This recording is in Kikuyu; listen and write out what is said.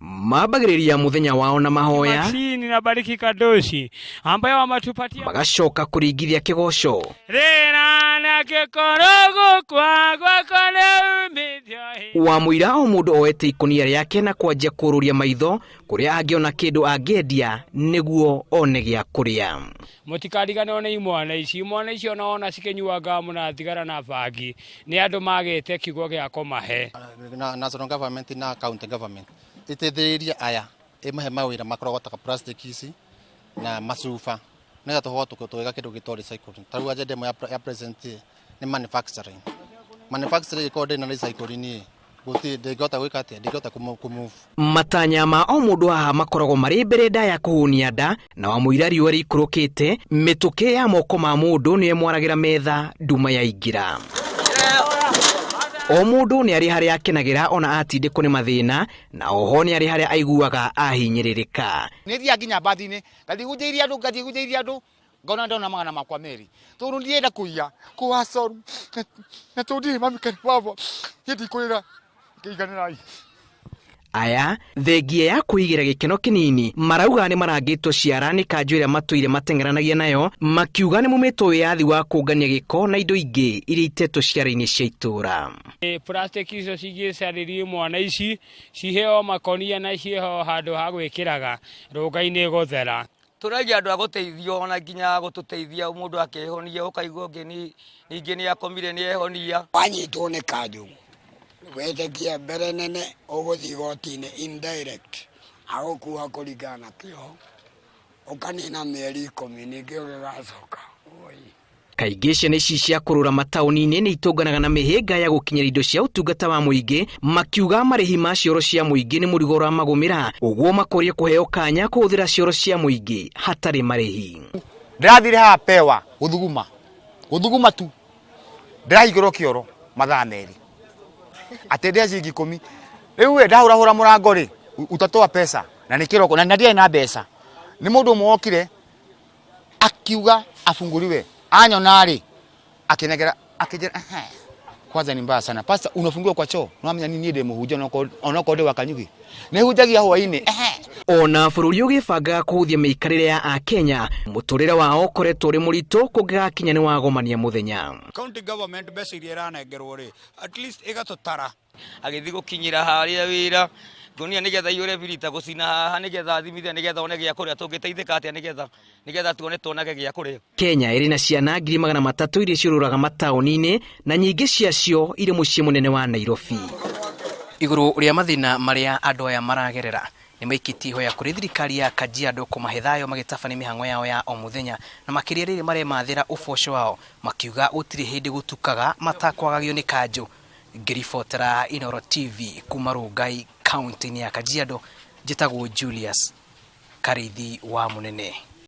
Mambagĩrĩria mũthenya wao na mahoya. Maxini na Bariki Kadoshi ambayo wametupatia magacoka kũringithia kĩgoco. Rĩra na gĩkorogo kwa gwakwa nĩ umithio. Wa mũira o mũndũ oete ikũnia rĩake na kwanjia kũrũria maitho kũrĩa angĩona kĩndũ angĩendia nĩguo one gĩa kũrĩa. Mũtikariganĩrwo nĩ imwana ici, imwana icio ona wona cikĩnyua ngamu na thigara na bangi nĩ andũ magĩte kiugo gĩa kũmahe. Na national government na county government iteithĩrĩrie aya, ĩmahe mawĩra makũrogotaga plastic ici na macuba nĩgetha tũhote tũgĩka kĩndũ gĩtwo recycling. Ta rĩu agenda ĩmwe ya president nĩ manufacturing. Manufacturing ĩkorwo ndĩrĩ na recycling ĩ gũtirĩ, ndĩngĩhota gwĩka atĩa, ndĩngĩhota kũ move. Matanya ma o mũndũ haha makoragwo marĩ mbere ndaya kũhũnia nda na wa mũira riũa rĩikũrũkĩte mĩtũkĩ ya moko ma mũndũ nĩyo ĩmwaragĩra metha nduma yaingĩra. O mũndũ nĩ arĩ harĩa akenagĩra ona atindĩkwo nĩ mathĩna, na oho nĩ arĩ harĩa aiguaga ahinyĩrĩrĩka. Nĩ thiaga nginya mbathi-inĩ, ngathiĩ hunjĩirie andũ, ngathiĩ hunjĩirie andũ, ngona ndona magana makwa merĩ, tondũ ndienda kũiya kũwacoru na tondũ ndirĩ mami kana baba, niĩ ndikũrĩra ngĩiganĩrai. Aya thengia ya kwĩigĩra gĩkeno kĩnini marauga nĩ marangĩtwo ciara nĩ kanjũ ĩrĩa matũire mateng'eranagia nayo, makiuga nĩ mumĩtwo wĩyathi wa kũngania gĩko na indo ingĩ iria itetwo ciara-inĩ cia itũũra. Plastic icio cingĩcarĩrio imwana ici ciheo makonia na ciheo handũ ha gwĩkĩraga rũnga-inĩ gũthera. Tũragia andũ a gũteithio ona nginya gũtũteithia mũndũ akehonia, ũkaigua ũngĩ ningĩ nĩ akomire nĩ ehonia. Wanyitwo nĩ kanjũ wetĩkie mbere nene ũgũthiĩ igoti-inĩ indirect agũkua kũringana na kĩoho ũkanina mĩeri 10 ningĩ ũgĩgacoka. Kaingĩ ciana ici cia kũrũra mataũni-inĩ nĩ itũnganaga na mĩhĩnga ya gũkinyĩra indo cia ũtungata wa mũingĩ, makiuga marĩhi ma cioro cia mũingĩ nĩ mũrigo ũramagũmĩra, ũguo makoria kũheo kanya kũhũthĩra cioro cia mũingĩ hatarĩ marĩhi. Ndĩrathire haha pewa gũthuguma gũthuguma tu, ndĩrahingũrwo kĩoro mathaa 2 atĩ ndĩa ciringi 10. Rĩu ĩ ndahũrahũra mũrango rĩ, utatoa pesa na nĩ kĩroko na ndiarĩ na mbeca. Nĩ mũndũ ũmwe wokire akiuga afunguliwe, anyona rĩ akinegera akijira, "Ehe, kwanza ni mbaya sana pastor, unafungiwa kwa choo no amenya ni niĩ ndĩ mũhunjia onokorwo ndĩ wa Kanyugi nĩ hunjagia hwainĩ." Ehe. Ona bũrũri ũgĩbangaga kũhũthia mĩikarĩre ya Akenya, mũtũrĩre wao ũkoretwo ũrĩ mũritũ kũngĩgakinya nĩ wagomania mũthenya. County government mbeca iria ĩranengerwo rĩ, at least ĩgatũtara. Agĩthiĩ gũkinyĩra harĩa wĩra ngonia nĩgetha iyũre birita gũcina haha nĩgetha athimithie nĩgetha one gĩa kũrĩa, tũngĩteithĩka atĩa nĩgetha tuone tuonage gĩa kũrĩa. Kenya ĩrĩ na ciana 300,000 iria ciũrũraga mataũni-inĩ na nyingĩ ciacio irĩ mũciĩ mũnene wa Nairobi. Igũrũ rĩa mathĩna marĩa andũ aya maragerera, nĩ maikĩtie ihoya kũrĩ thirikari ya Kajiado kũmahe thayũ magĩtabania mĩhang'o yao ya o mũthenya, na makĩria rĩrĩ maremathĩra ũboco wao, makiuga gũtirĩ hĩndĩ gũtukaga matakwagagio nĩ kanjũ. Ngĩribotera Inooro TV kuma Rongai, kaunti-inĩ ya Kajiado, njĩtagwo Julius Karĩithi wa Mũnene.